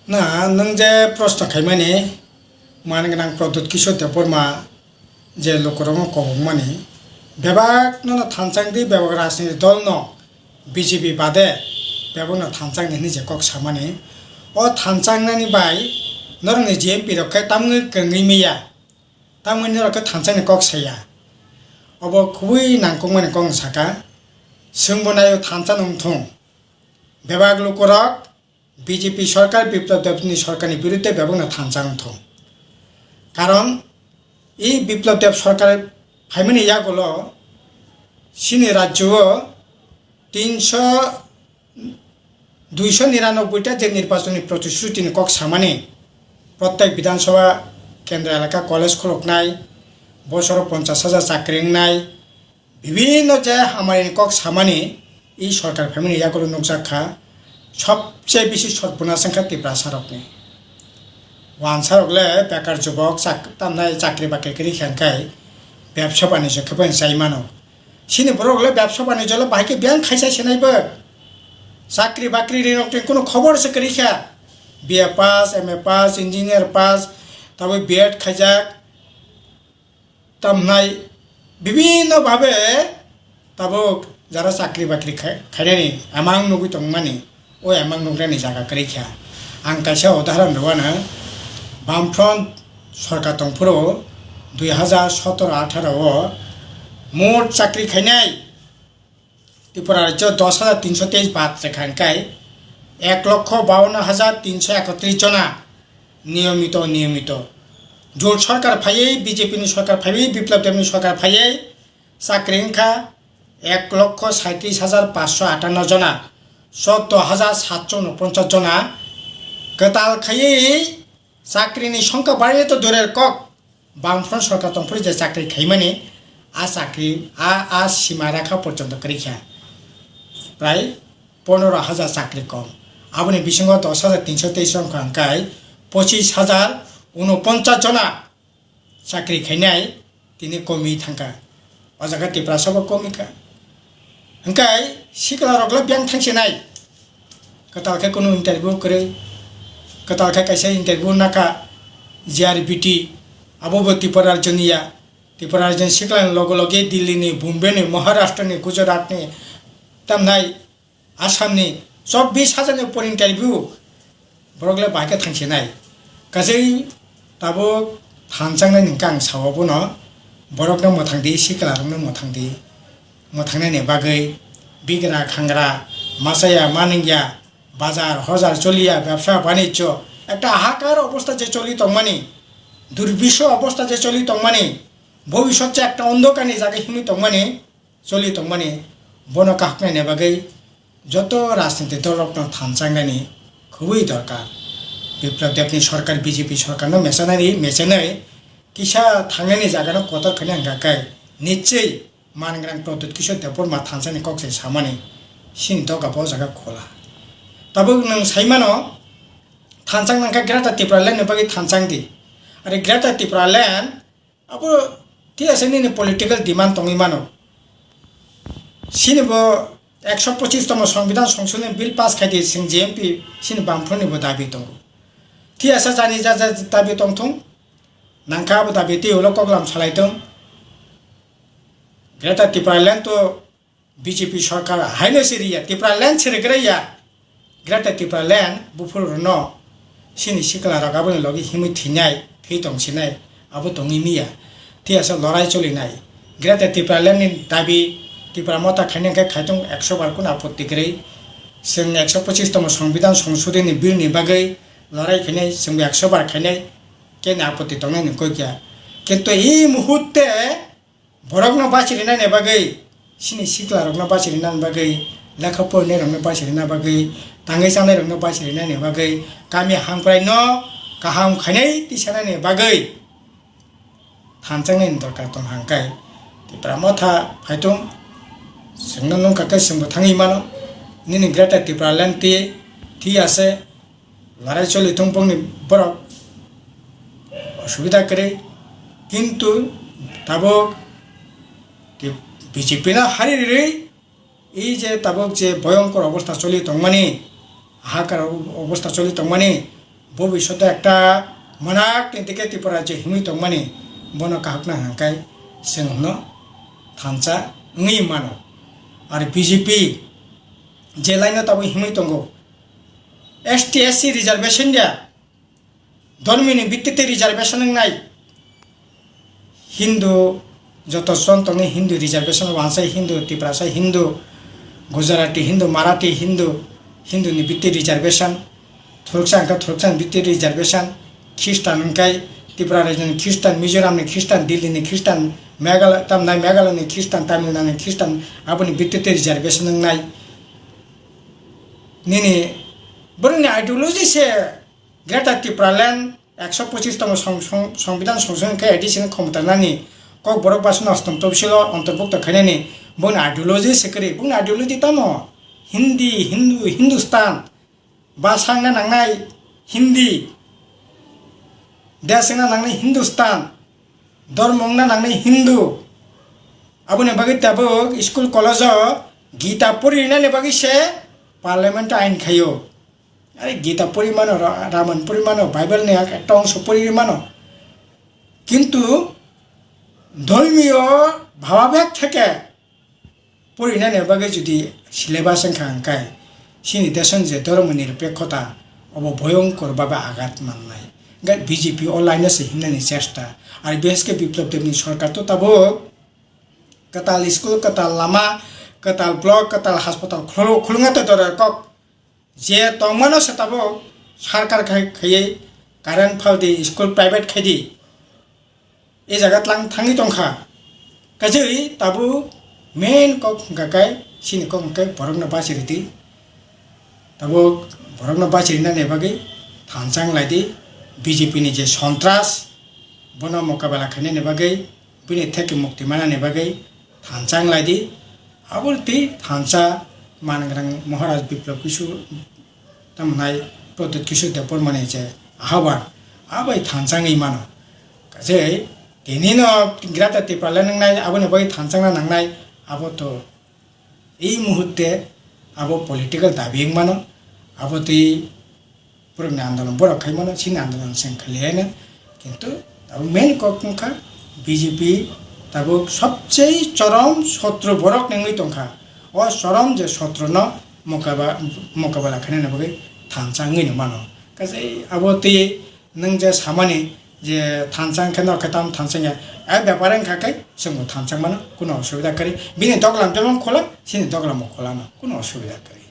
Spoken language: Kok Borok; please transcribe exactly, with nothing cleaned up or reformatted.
Na, nwng je proshno khaimani, man gwnang Pradyut Kishore Debbarma je lukurokno kobokmani, bebak nono thanchang di, bebak rajniti dol no B J P bade bebak no thanchang di hwnwi je kok samani, o thanchangnani bai norokni G M P rok khe tamni kwngwi maya, tamni norok khe thanchang ni kok saya, obo khubui nangkukmani kok saka, chwngbo naio thanchang wngthung, bebak lukurok B J P sorkar, Biplab Debni sorkarni birudde bebakno thansa wngthung. Karon, i Biplab Deb sorkar phaimani yagulo chini rajyo o tinso, duiso niranobboi ta je nirbachonni protishruti ni kok samani, prottek Bidhan Sabha kendra elaka college khuluknai, bosoro ponchash hajar chakri wngnai, bibhinno je hamari ni kok samani i sorkar phaimani yagulo nukjak kha, sobse bisi sorbonas wngkha Tiprasa rokni. Wansa rok le bekar jubok chak-, tamnai chakri bakri kwrwi kha hwnkhe bebsa banijyo khe bo chai mano. Chini borok le bebsa banijyo le bahai khe biyang khaisa sinai bo. Chakri bakri rinok ni kunu khobor se kwrwi kha. B A pass, M A pass, engineer pass, tabuk B Ed khaijak, tamnai bibhinno bhabe tabuk jara chakri bakri khai-, khainani amang nugwi tongmani, o amang nugnani jaga kwrwi kha. Ang kaisa udahoron rwano, Bamfront sorkar tongphuru dui hazar sotoro atharo o mot chakri khainai Tripura rajyo dos hajar tinso teis bad rekha hwnkhe ek lokho bawanno hajar tinso ekotris jona niyomito, niyomito. Jot sorkar phaiwi, B J P ni sorkar phaiwi, Biplab Debni sorkar phaiwi chakri wngkha ek lokho saitris hajar paanso atanno jona, choddo hajar satso unoponchas jona. Kwtal khaiwi chakrini songkha barwi to durer kok, Bamfront sorkar tongphuru je chakri khaimani, a chakri, a, a sima rakha porjonto kwrwi kha, prai pondoro hajar chakri kom. Aboni bisingo dos hajar tinso teis wngkha hwnkhe pochis hajar unoponchas jona chakri khainai tini komi thangkha. O jaga Tiprasa bo komi kha. Hwnkhe sikla rok le biyang thangsinai. Kwtal khe kunu interview kwrwi. Kwtal khe kaisa interview nakha G R B T. Abo bo Tripura rajyoni ya. Tripura rajyoni sikla ni loge loge Delhi ni, Bombay ni, Maharashtra ni, Gujarat ni, tamnai Assam ni chobbish hajar ni upor interview, borok le bahai khe thangsinai. Kaisa tabuk thanchang nai hwnkhe ang sao bono, borok no mwthang di, sikla rok no mwthang di, mwthang nai ni bagwi bigra khangra, machaya manwngya, bazar hojar choliya, bebsa banijyo ekta hahakar obostha je choli tongmani, durbisho obostha je choli tongmani, bobisot je ekta ondhokar ni jaga himwi tongmani, choli tongmani, bono kahoknai ni bagwi joto rajniti dol rok no thanchang nani khubui dorkar. Biplab Deb ni sorkar, B J P sorkar no mechanani, mechanai kisa thangnani jaga no kotor khaina hwnkha khe nichoi man gwnang Pradyut Kishore Debbarma thansa ni kok se samani sini doga bo jaga khola. Tabuk nwng sai mano thanchang nangkha Greater Tipraland ni bagwi thanchang di. Are Greater Tipraland Abo T S N ni political demand tongwi mano. Sini bo ekso pochis tomo Songbidan Songshodni bill pass khai di, sing G M P sini Bamfront ni bo dabi tongo. T S N jani ja ja dabi tongthung, nangkha abo dabi tei ulo koklam salai tong. Greater Tipraland to B J P sorkar haino siriya, Tipraland sirigra ya. Greater Tipraland buphuru rwno sini sikla rok aboni logi himwi thinai, thwi tong sinai, abo tongwi miya. Thiyasa lorai cholinai. Greater Tipraland ni dabi Tipra Motha khaina khe khaitung ekso bar kun apotti kwrwi. Chwng ekso pochis tomo Songbidan Songshodini bill ni bagwi lorai khainai, chwngbo ekso bar khainai, keni apotti tongnai ni koi kya. Kintu ei muhurte Borokno bachirina ni bagwi, sini sikla rokno bachirina ni bagwi, lekha porinai rokno bachirina bagwi, tangwi chanai rokno bachirina ni bagwi, kami hamkrai no kaham khainai tisana ni bagwi thanchang nai ni dorkar tong hangkai. Tipra Motha phaitung, chwngno nungkha khe chwngbo thangwi mano, nini Greater Tipraland ti, ti ase, Larai choli thung bongni borok osubida kwrwi, kintu tabuk B J P no hari rwi, ei je tabuk je boyongkor obostha choli tongmani, hahakar obostha choli tongmani, Bobishoto ekta mwnak ni dike Tripura je himwi tongmani, bono kahokna hwnkhai chwng hwno thansa wngwi mano. Ar B J P je line o tabuk himwi tongo, S T S C reservation ya, dormini bittite reservation wngnai, Hindu joto jon tongni Hindu reservation wansai Hindu, Tiprasa Hindu, Gujarati Hindu, Marathi Hindu, Hindu ni bitti reservation, Thuruksa hwnkha Thuruksa ni bitti reservation, Christian hwnkhe Tripura rajyo ni Christian, Mizoram ni Christian, Delhi ni Christian, Meghalaya, tamnai Meghalaya ni Christian, Tamil Nadu ni Christian, aboni bitti reservation wngnai. Nini borokni ideology se Greater Tipraland ekso pochis tongmo song-, song-, Songbidan Songsodhon khe additional khomota nani, Kokborok bwsano ostom topsilo ontorbukto khainani, boni ideology se kwrwi. Boni ideology tamo? Hindi, Hindu, Hindustan. Bwsakna nangnai Hindi. Desh wngna nangnai Hindustan. Dhormo wngna nangnai Hindu. Aboni bagwi tabuk school college o Gita pori rinani bagwi se parliament o ain khaio. Are Gita pori mano, Ra-, Ramayana pori mano, Bible ni ek-, ekta ongso pori mano. Kintu dhormiyo bhababhed theke porinani bagwi jodi syllabus wngkha hwnkhe, chini desh ni je dhormo nirpekhota obo bhoyonkor bhabe agat mannai. Hwnkhe B J P o line o se himnani chesta. Ar bises khe Biplab Deb ni sorkar to tabuk kwtal school, kwtal lama, kwtal block, kwtal hospital khulu-, khulunga to dora kok. Je tongmano se tabuk sarkar khai, khaiwi current phaldi, school private khaidi, e jaga tlang thangwi tongkha. Kajui tabuk main kok hwnkha khe, chini kok hwnkhe borokno bachiridi. Tabuk borokno bachirinani bagwi thansa wnglaidi, B J P ni je sontras, bono mokabela khainani bagwi, bini theke mukti manani bagwi thansa wnglaidi. Abo twi thansa mangrang Maharaj Biplab Kishore, tamnai Pradyut Kishore Debbarma ni je ahwaban, abai thansa wngwi mano. Kaje tini no Greater Tipraland wngnai, aboni bagwi thansa wngna nangnai, abo to ei muhurte abo political dabi wng mano, abo twi borokni andolon borok khai mano, chini andolon chwng khlaiya na. Kintu abo main kok wngkha B J P tabuk sobchei chorom sotro borok ni wngwi tongkha. O chorom je sotro no mokaba-, mokabela khainani bagwi thansa wngwi no mano. Kaje abo twi nwng je samani je thansa wngkhe no khe tam thansa wngya, a bepar wngkha khe chwngbo thansa mano, kuno osubida kwrwi. Bini doglam jemon khola, chini doglam bo khola no, kuno osubida kwrwi.